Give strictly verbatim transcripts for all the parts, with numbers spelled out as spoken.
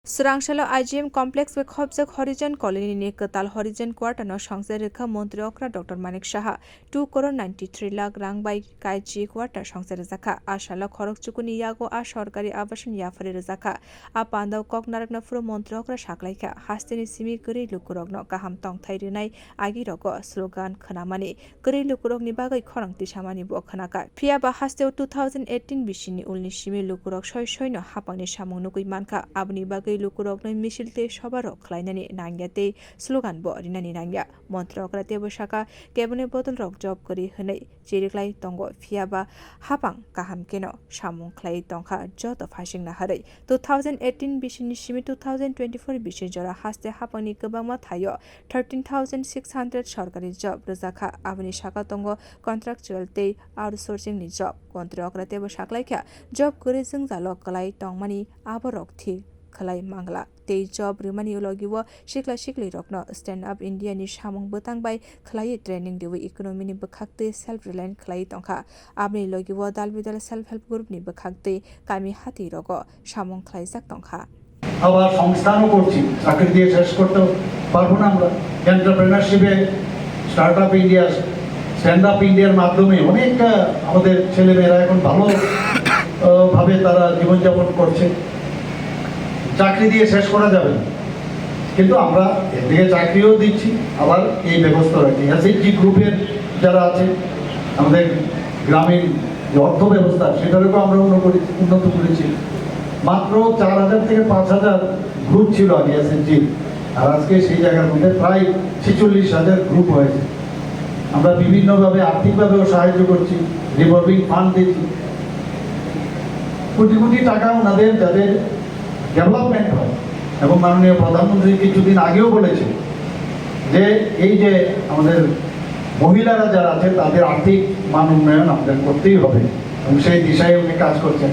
Swrangsalo I G M complex bai khopjak Horijan colony ni kwtal Horijan quarter no songchai rwkha Montri okra Doctor Manik Saha. Two crore ninety three lakh rang bai kaiji quarter songchai rwjakha. A salo khorok chukuni yago a sorkari abasan yaphari rwjakha. A pandao kok narwkna phuru Montri okra saklaikha, hasteni simi kwrwi lukurokno kaham tongthai rwnai agirogo slogan khwnamani. Kwrwi lukurokni bagwi khorang tisamani bo khwnakha. Phiya ba hasteo two thousand eighteen bisini ulni simi lukurok soi soino hapangni samung nugwi mankha. Aboni bagwi lukurokno misil tei sobarok khlainani nangya tei slogan bo rinani nangya. Montri okra teibo sakha, cabinet bodolrok job kwrwi hwnwi chiriklai tongo, phiya ba hapang kaham kheno samung khlaiwi tongkha joto phaisingna harwi. Two thousand eighteen bisini simi two thousand twenty-four bisi jora haste hapangni kwbangma thaio thirteen thousand six hundred sorkari job rwjakha, aboni saka tongo contractual tei outsourcing ni job. Montri okra teibo saklaikha, job kwrwi jwngjalo kwlai tongmani aborok thik khwlai mangla tei job rwmani logi o sikla siklirokno Stand Up India ni samung bwtang bai khwlaiwi training riwi economy ni bwkhaktwi self reliant khwlaiwi tongkha. Aboni logi o dal bidal self help group ni bwkhaktwi kami hati rogo samung khwlaijak tongkha. আবার সংস্থানও করছি, চাকরি দিয়ে শেষ করতে পারবো না আমরা। এন্টারপ্রেনারশিপে, start up India, stand up ইন্ডিয়ার মাধ্যমে অনেক, আহ, আমাদের ছেলেমেয়েরা এখন ভালো, আহ, ভাবে তারা জীবনযাপন করছে। চাকরি দিয়ে শেষ করা যাবে না, কিন্তু আমরা একদিকে চাকরিও দিচ্ছি, আবার এই ব্যবস্থা রাখছি। এসএইচজি গ্রুপের যারা আছে, আমাদের গ্রামীণ যে অর্থ ব্যবস্থা, সেটারও আমরা উন্নত করেছি, উন্নত করেছি। মাত্র চার হাজার থেকে পাঁচ হাজার গ্রুপ ছিল আগে এসএইচজি, আর আজকে সেই জায়গার মধ্যে প্রায় ছেচল্লিশ হাজার গ্রুপ হয়েছে। আমরা বিভিন্নভাবে আর্থিকভাবেও সাহায্য করছি, রিভলভিং ফান্ড দিচ্ছি, কোটি কোটি টাকা ওনাদের যাদের ডেভেলপমেন্ট হয়। এবং মাননীয় প্রধানমন্ত্রী কিছুদিন আগেও বলেছেন যে এই যে আমাদের মহিলারা যারা আছে, তাদের আর্থিক মান উন্নয়ন আমাদের করতেই হবে, এবং সেই দিশায় উনি কাজ করছেন।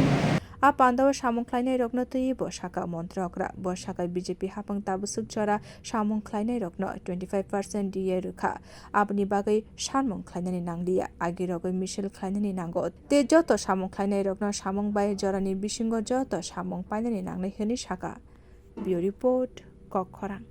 A pandao samung khlainairokno twiwi bo sakha Montri okra. Bo sakha, B J P hapang tabwswk jora samung khlainairokno twenty five percent D A rwkha. Aboni bagwi sanmung khlainani nangliya, agirogwi misil khlainani nango. Tei joto samung khlainairokno samung bai jorani bisingo joto samung painani nangnai hwnwi sakha. Bureau Report, Kok Khorang.